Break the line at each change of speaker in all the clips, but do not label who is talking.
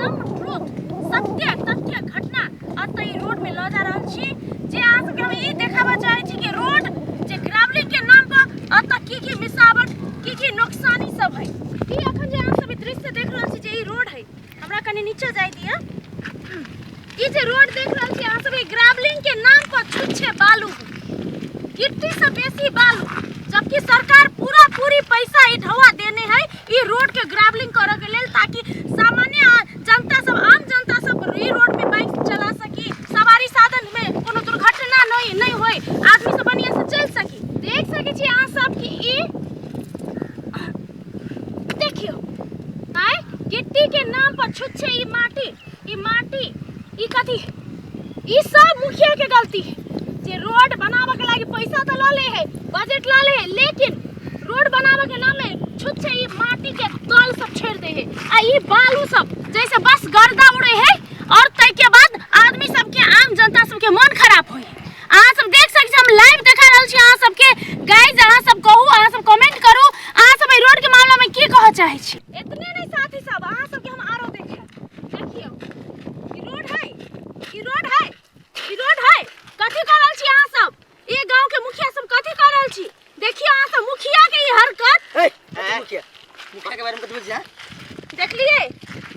एकदम ट्रूथ सत्य तथ्य घटना एतऽ ई रोड में लऽ जा रहल छी जे अहाँ सबके हम ई देखाबऽ चाहै छी कि रोड जे ग्रावलिंग के नाम पर एतऽ की की मिसावट की की नुकसानी सब है। ई अखन जे अहाँ सब ई दृश्य देख रहल छी जे ई रोड है, हमरा कनि नीचा जाय दिअ। ई जे रोड देख रहल छी अहाँ सब, ई ग्रावलिंग के नाम पर छुच्छे बालू, गिट्टी से बेसी बालू, जबकि सरकार पूरा पूरी पैसा ई ढौआ देने है ई रोड के ग्रावलिंग करऽ के लेल, ताकि सामान्य जनता सब, आम जनता सब ई रोड में बाइक चला सकी, सवारी साधन में कोनो दुर्घटना नहीं नहीं होय, आदमी सब बढ़िया से चल सकी। देख सकै छी अहाँ सब कि ई देखियो आय गिट्टी के नाम पर छुच्छे ई माटी, ई माटी, ई कथी है? ई सब मुखिया के गलती है जे रोड बनावे के लागी पैसा तो ल ले है, बजट ल ले है, लेकिन रोड बनावे के नाम में छुच्छे ई माटी के तल सब छोड़ दे है आ ई बालू सब जैसे बस गर्दा उड़े है और तै के बाद आदमी सबके, आम जनता सबके मन खराब होय। अहाँ सब देख सकै छी, हम लाइव देखा रहल छी अहाँ सबके। गाइज अहाँ सब कहू, अहाँ सब कमेंट करू, अहाँ सब एहि रोड के मामला में की कहऽ चाहै छी। एतने नहीं साथी सब, अहाँ सबके हम आरो देखायब। देखियौ ई रोड है, ई रोड है, ई रोड है। कथी कऽ रहल छी अहाँ सब? ई गांव के मुखिया सब कथी कऽ रहल छी? देखियौ अहाँ सब मुखिया के ई हरकत।
ए, कथी मुखिया? मुखिया के बारे में कथी बजिया?
देखलिए,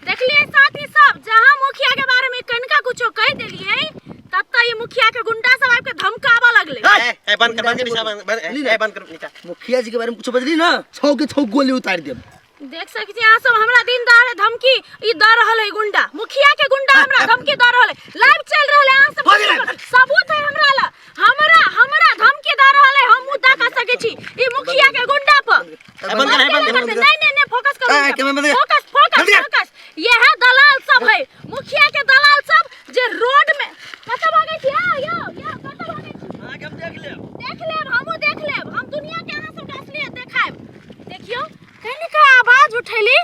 देखलिए साथी सब, जहाँ मुखिया के बारे में कनिका कुछो कह देलिए तब तक ई मुखिया के गुंडा सब आबि के धमकाबऽ लगले।
ए, ए, बंद कर, बंद कर, नीचा, बंद, बंद, ए, ए, बंद कर, नीचा।
मुखिया जी के बारे में कुछो बजली ना, छौ के छौ गोली उतार देब।
देख सकै छी अहाँ सब, हमरा दिन दहाड़े धमकी ई द रहल है गुंडा, मुखिया के गुंडा हमरा धमकी द रहल है। लाइव चल रहल है, अहाँ सब
हो गेलै।
सबूत है हमरा ला, हमरा हमरा धमकी द रहल है, हम मुंह ताका सकै छी ई मुखिया के गुंडा पर।
ए, बंद कर, ए, बंद कर।
नहीं नहीं नहीं, फोकस करो,
ए, कैमरा बंद कर।
फोकस फोकस
बंद कर।
फोकस। यह दलाल सब है, मुखिया के दलाल सब जे रोड में कतऽ भागै छी? यौ यौ यौ, कतऽ भागै छी?
अहाँके हम देख लेब,
देख लेब, हमहूँ देख लेब, हम दुनिया के अहाँ सबके असलियत देखायब। देखियौ कनिका आवाज उठेली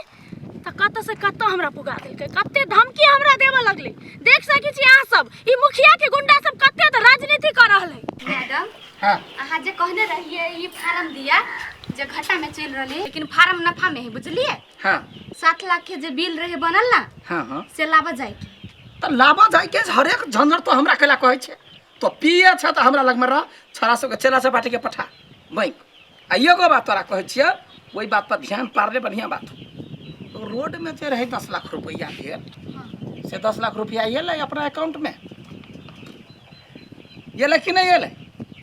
तऽ कतऽ से कतऽ हमरा पुगा देलकै, कते धमकी हमरा देबऽ लगलै। देख सकै छी अहाँ सब ई मुखिया के गुंडा सब कते तऽ राजनीति कऽ रहल है।
मैडम,
हाँ।
अहाँ जे कहने रहिए ई फार्म दिया जे घाटा में चल रहले, लेकिन फार्म नफा में है, बुझलिए?
हाँ।
7 लाख के जे बिल रहे बनल ना,
हाँ, हाँ।
से लाबा जाए के।
तऽ लाबा जाए के हरेक झंझट तो हमरा कैला कहै छै, तो पिए छ तऽ हमरा लगमे रह, छोरा सबके चेला चपाटी के पठा बैंक। आ एगो बात तोरा कहै छियै, ओहि बात पर ध्यान पारले बढ़िया बात हो। रोड में जे रहे 10 लाख रुपया भेल, से 10 लाख रुपया एलै अपना अकाउंट में? एलै कि नहीं एलै?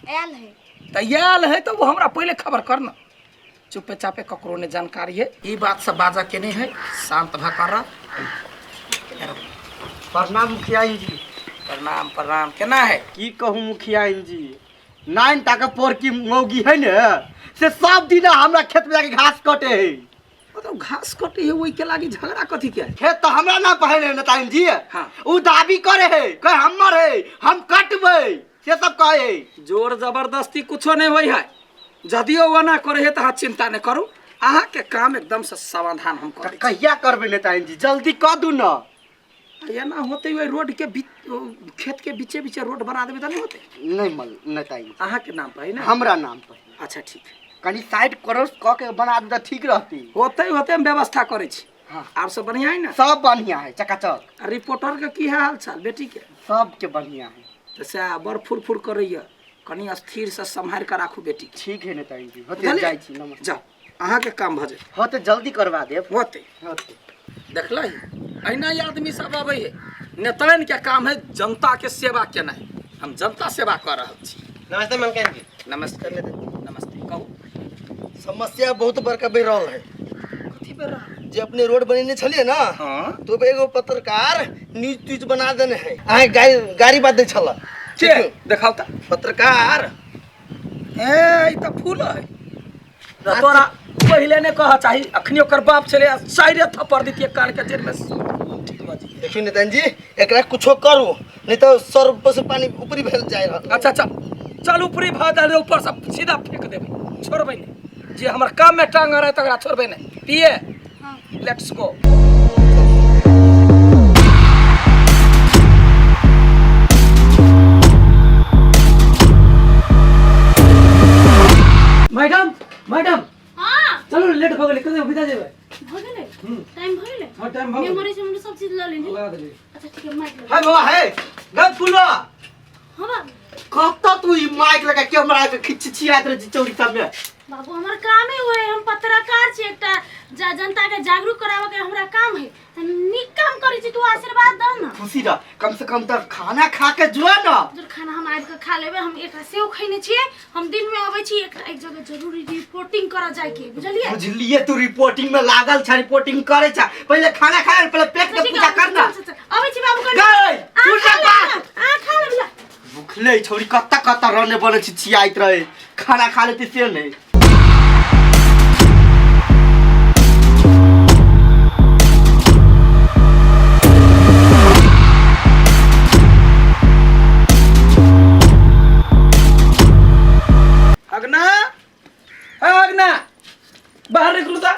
आयल है।
तऽ आयल है तऽ ओ हमरा पहिले खबर कर न, चुपे चापे ककरो नहीं जानकारी है। ई बात सब बाजऽ के नहीं है, शांत भऽ कर रह।
प्रणाम मुखिया जी।
प्रणाम प्रणाम। केना है?
की कहूँ मुखिया जी, नाइन टाका पर की मौगी है ने, से सब दिन हमरा खेत में जाके घास कटे है।
मतलब घास कटे है ओई के लागी झगड़ा कथी के है?
खेत तो हमरा ना पहले नेताजी जी।
हाँ।
उ दाबी करे है, कहे हमर है, हम कटबै, से सब कहे है।
जोर जबरदस्ती कुछो नहीं होई है, यदि ओना करे है तो अहाँ चिंता नहीं करू, अहाँ के काम एकदम से समाधान हम करै छी।
कहिया करबै नेताजी जी, जल्दी कऽ दू ना।
एना होते हुए रोड के बीच, खेत के बीचे बीचे रोड बना देबै तऽ नहीं होते?
नहीं मल नेताजी।
अहाँ के नाम पर है ना?
हमरा नाम पर।
अच्छा ठीक है।
कनी साइड क्रॉस कऽ के बना दू तऽ ठीक रहती।
होते होते हम व्यवस्था करै छी।
हाँ।
आर सब बढ़िया है ना?
सब बढ़िया है, चकाचक।
आ रिपोर्टर के की है हाल चाल बेटी के?
सबके बढ़िया है।
तऽ सएह बड़ फुर फुर करैया, कनी स्थिर से सम्हारि कऽ राखू बेटी के।
ठीक है नेताजी जी, होते
बुझलियै?
जाइ छी, नमस्ते।
जाउ, अहाँके काम भऽ जेतै।
होते जल्दी करवा देब।
होते।
होते।
देखलही अहिना ही आदमी सब अबै है। नेताइन के काम है जनता के सेवा केनाइ, हम जनता सेवा कऽ रहल छी।
नमस्ते मनकान जी।
नमस्ते नमस्ते। कहू।
समस्या बहुत बड़का बढ़ि रहल है।
कथी बढ़ि रहल है?
जे अपने रोड बनेने छलियै ना,
हाँ।
तो एगो पत्रकार न्यूज त्यूज बना देने है, अहाँ गाड़ी बात दै छल।
के? देखाउ तऽ।
पत्रकार।
ए, ई तऽ फूल है। तोरा पहिले नहि कहऽ चाही, अखनी ओकर बाप छलै आ चारिए थप्पड़ दितियै कान के जड़ि में। ठीक भऽ जइयै।
देखियौ नेताजी, एकरा कुछो करू, नहीं तो सर ऊपर से पानी ऊपरी भेल जाय रहल।
अच्छा चल चल, ऊपरी भऽ जाय, ऊपर से सीधा फेंक देबै, छोड़बै नहि। जे हमर काम में टांग अड़ाय तकरा छोड़बै नहि। पिए, let's go.
Madam, madam.
हाँ।
चलो लेट हो गेलै, कते विदा जेबै?
भऽ गेलै? टाइम भऽ गेलै?
हाँ, टाइम।
टाइम भऽ गेल।
मेमोरी से सब चीज ल लेली।
लगा देली।
अच्छा ठीक है, माइक लगा।
है बाबा है गप फुलवा।
हाँ बाबू।
कब तू ई माइक लगा के हमरा के खिच छियात रहे चौरी सब में?
बाबू हमर काम ही हुए, हम पत्रकार छी, एकटा जनता के जागरूक करावे के हमरा काम है, त नीक काम करै छी, तू आशीर्वाद दह ना।
खुशी रह, कम से कम त खाना खा के जो ना।
जर खाना हम आबि के खा लेबै, हम एकटा सेव खैने छियै, हम दिन में अबै छी, एकटा एक जगह जरूरी रिपोर्टिंग करऽ जाय के, बुझलियै?
बुझलिए तू रिपोर्टिंग में लागल छ, रिपोर्टिंग करे छ, पहले खाना खा, पहले पेट के पूजा कर ना।
अबै छी बाबू कनी।
गई,
आ,
तू
खा
जा
लेबै
बा।
ना, आ खा लेबै ला।
भूखले छोरी कत्ता कत्ता रहने बने छी छियाइत रहे, खाना खा लेती से नहीं।
अगना, ए अगना, बाहर निकलू ता।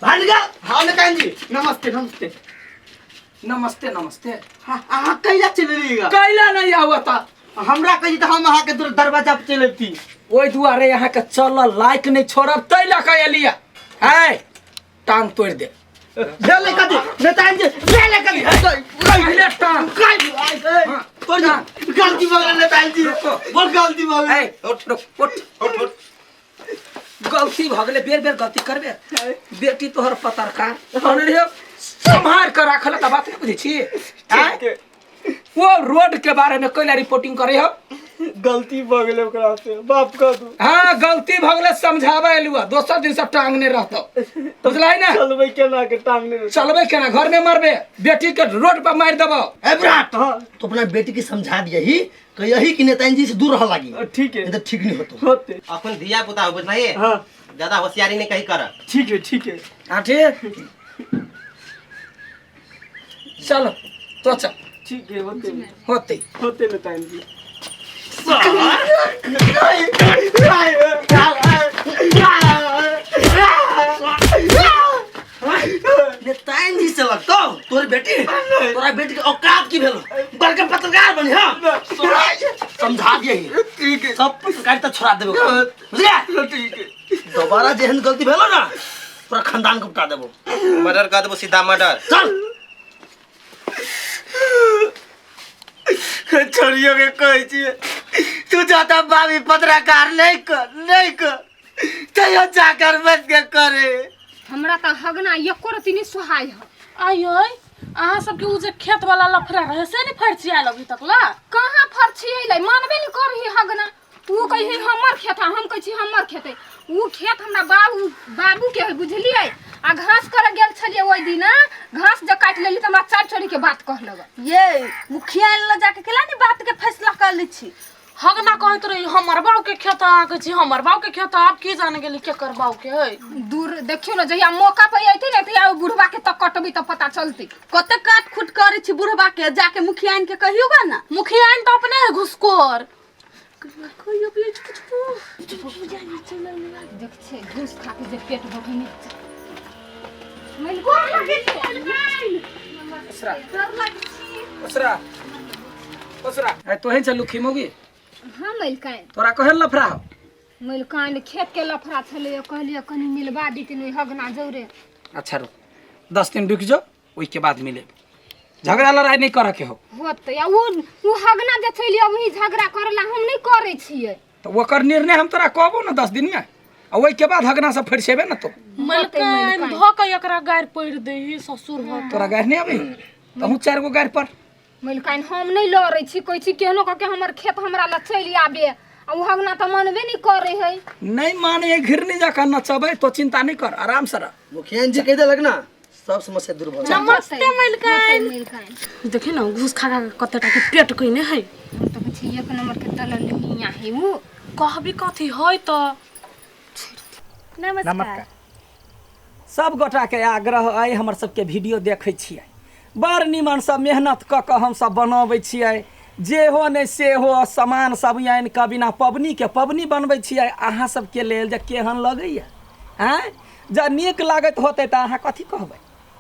बाहर निकल। हाँ निकाल जी, नमस्ते नमस्ते।
नमस्ते नमस्ते।
हाँ, अहाँ कैला चलि रहिएगा?
कैला नहीं आवा ता।
हमरा कही तो हम अहाँ के दरवाजा पर चलि अयती।
ओहि दुआरे अहाँ के चल लायक नहीं छोड़ब तै लऽ के एलियै। है टांग तोड़ि दे।
भेलै कथी? नेताजी, भेलै कथी?
पहिले टांग।
हाँ, तोड़ दे। गलती भऽ गेल नेताजी, बड़ गलती भऽ गेल।
ए, उठ, रुक, उठ,
उठ, उठ।
गलती भऽ गेलै, बेर बेर गलती करबे। बेटी तोहर पत्रकार कहने रहियो सम्हार के राखल तऽ बात नहि बुझै छी। आँय? वो रोड के बारे में कैला रिपोर्टिंग करे हो?
गलती भऽ गेलै ओकरा से, माफ कर दू।
हाँ गलती भऽ गेलै, समझाबै एलु हँ, दोसर दिन से टांग नहि रहतौ, बुझलै ने?
चलबै केना के टांग नहि?
चलबै केना, घर में मरबे, बेटी के रोड पर मारि देबौ।
ए विराट,
हाँ।
तो अपना बेटी के समझा दिया ही, कहियही कि नेताजी से दूर रह लागी।
ठीक है।
नहीं तो ठीक नहीं होतो।
होते।
अपन धिया पुता हो, बुझलिए?
हाँ।
ज्यादा होशियारी नहीं कहीं कर।
ठीक है, ठीक है।
हाँ ठीक, चलो तो चल।
ठीक है, होते।
होते।
होते नेताजी।
नेताजी से लगतो तोर बेटी, तोरा बेटी के औकात की भेलो, बड़का पत्रकार बनी। हाँ समझा दिया ही।
ठीक है।
सब पत्रकारिता तो छोड़ा देबो, बुझलिए?
ठीक है।
दोबारा जेहन गलती भेलो ना, पूरा खानदान के उपटा देबो।
मर्डर कर देबो, सीधा मर्डर।
चल।
छोड़ियो के कहै छियै, तू जाता बाबी पत्रकार नहीं कर, नहीं कर, तैयो जाकर बच के करे।
हमरा तऽ हगना एको रत्ती नहि सोहाय है।
आइयो अहाँ सबके उ जे खेत वाला लफड़ा रहे से नहीं फरचियाल अभी तक ला?
कहाँ फरचियलै, मानबे नहि करही हगना। उ कही हमर खेत है, हम कहै छी हमर खेत है। उ खेत हमरा बाबू बाबू के है, बुझलियै? आ घास करे गेल छलियै ओहि दिना, घास जे काटि लेली तऽ हमरा चारि चोरी के बात कहलक।
ये मुखिया लग जाके केला नहीं बात के फैसला कर लै छी?
हगना कहैत रही हमर बाऊ के खेत, अहाँ कहै छी हमर बाऊ के खेत, आब की जाने गेली केकर बाऊ के है।
दूर देखियौ ने, जहिया मौका पर अयतै ने तहिया ओ बुढ़वा के तक कटबै तऽ पता चलतै।
कते काट खुट करै छी बुढ़वा के, जाके मुखिया के कहियौ गा ना।
मुखिया तऽ अपने है घुसखोर। कहियो भी चुप चुप।
देख छै घूस खा के जे पेट बढ़ने।
ओसरा ओसरा ओसरा, ए तोहे चलू खिमोगी।
हाँ मलिकाइन।
तोरा कहल लफड़ा हो?
मलिकाइन खेत के लफड़ा छलै, कहलियै कनी मिलबा देतिन ओहि हगना जौरे।
अच्छा रुक, 10 दिन रुक जो, ओहिके बाद मिले। झगड़ा लड़ाई नहीं करे के हो।
होतै। आ उ हगना जे चलि अबही झगड़ा करला, हम नहीं करै छियै।
तो ओकर निर्णय हम तोरा कहबो ना 10 दिन में, आ ओहिके बाद हगना से फरिसेबे ना तो।
मलिकाइन धऽ के एकरा गारि पड़ि दैही ससुर भऽ।
तोरा गारि नहीं अबै? तहूँ 4 गो गारि पर।
मलिकाइन हम नहीं लड़ै छी, कहै छी केहनो कऽ के हमर खेत हमरा लग चलि आबे, आ उ हगना तऽ मानबे नहीं करै है।
नहीं माने, घिरनी जाकर नचबै तो चिंता नहीं कर, आराम से रह।
मुखिया जी कह देलक ना, सब समस्या दूर भऽ गेल।
नमस्ते मलिकाइन।
मलिकाइन
देखी ना घूस खा खा के कते टा के पेट कइने है।
हम तऽ कहै छी एक नंबर के दलनिया है उ।
कहबी कथी है तऽ।
नमस्कार।
सब गोटा के आग्रह अइ, हमर सबके वीडियो देखै छियै, बड़ निमन सब मेहनत कऽ कऽ हमसब बनबै छियै, जे हो नहि से हो सामान सब आनि कऽ बिना पबनी के पबनी बनबै छियै अहाँ सबके लेल, जे केहन लगैया। आँय, जँ नीक लागैत होतै तऽ अहाँ कथी कहबै?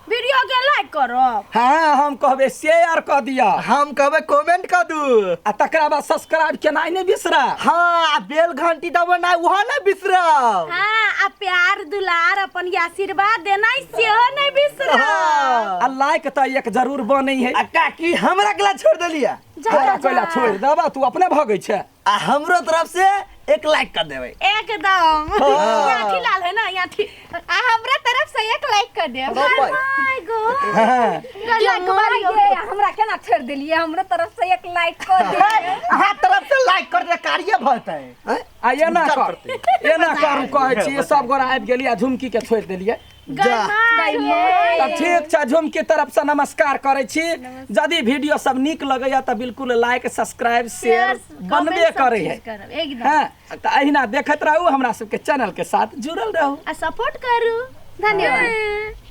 वीडियो के लाइक करब।
हाँ, हम कहबे शेयर कऽ दिअ।
हम कहबै कमेंट कऽ दू।
आ तकरा बाद सब्सक्राइब केनाइ नहि बिसरा।
हाँ, आ बेल घंटी दबेनाइ ओहो नहि बिसरब।
हाँ, आ प्यार दुलार अपन आशीर्वाद देनाइ सेहो नहि बिसरब।
हाँ।
आ लाइक तऽ एक जरूर बनै है।
आ काकी हमरा केला छोड़ देलियै?
तोरा कोइला छोड़ि देबा, तू अपने भगै छै।
आ हमरो तरफ से एक लाइक कर देबै।
एकदम। यहाँ थी लाल है ना, यहाँ थी।
आ हमरा तरफ से एक लाइक कर देब।
My God.
हाँ।
Like Mario.
ये हमरा केना छोड़ देलिए? हमरो तरफ से एक लाइक कर दे।
अहाँ तरफ से लाइक कर दे कार्य भतै।
आ एना कर, एना करू कहै छी, सब गोरा आबि गेलियै आ झुमकी के छोड़ि देलियै। तऽ ठीक छै, झुमकी तरफ से नमस्कार करै छी। यदि वीडियो सब नीक लगैया तऽ बिल्कुल लाइक सब्सक्राइब शेयर बनबे करै है।
एकदम।
हाँ, तऽ अहिना देखैत रहू, हमरा सबके चैनल के साथ जुड़ल रहू
आ सपोर्ट करू। धन्यवाद।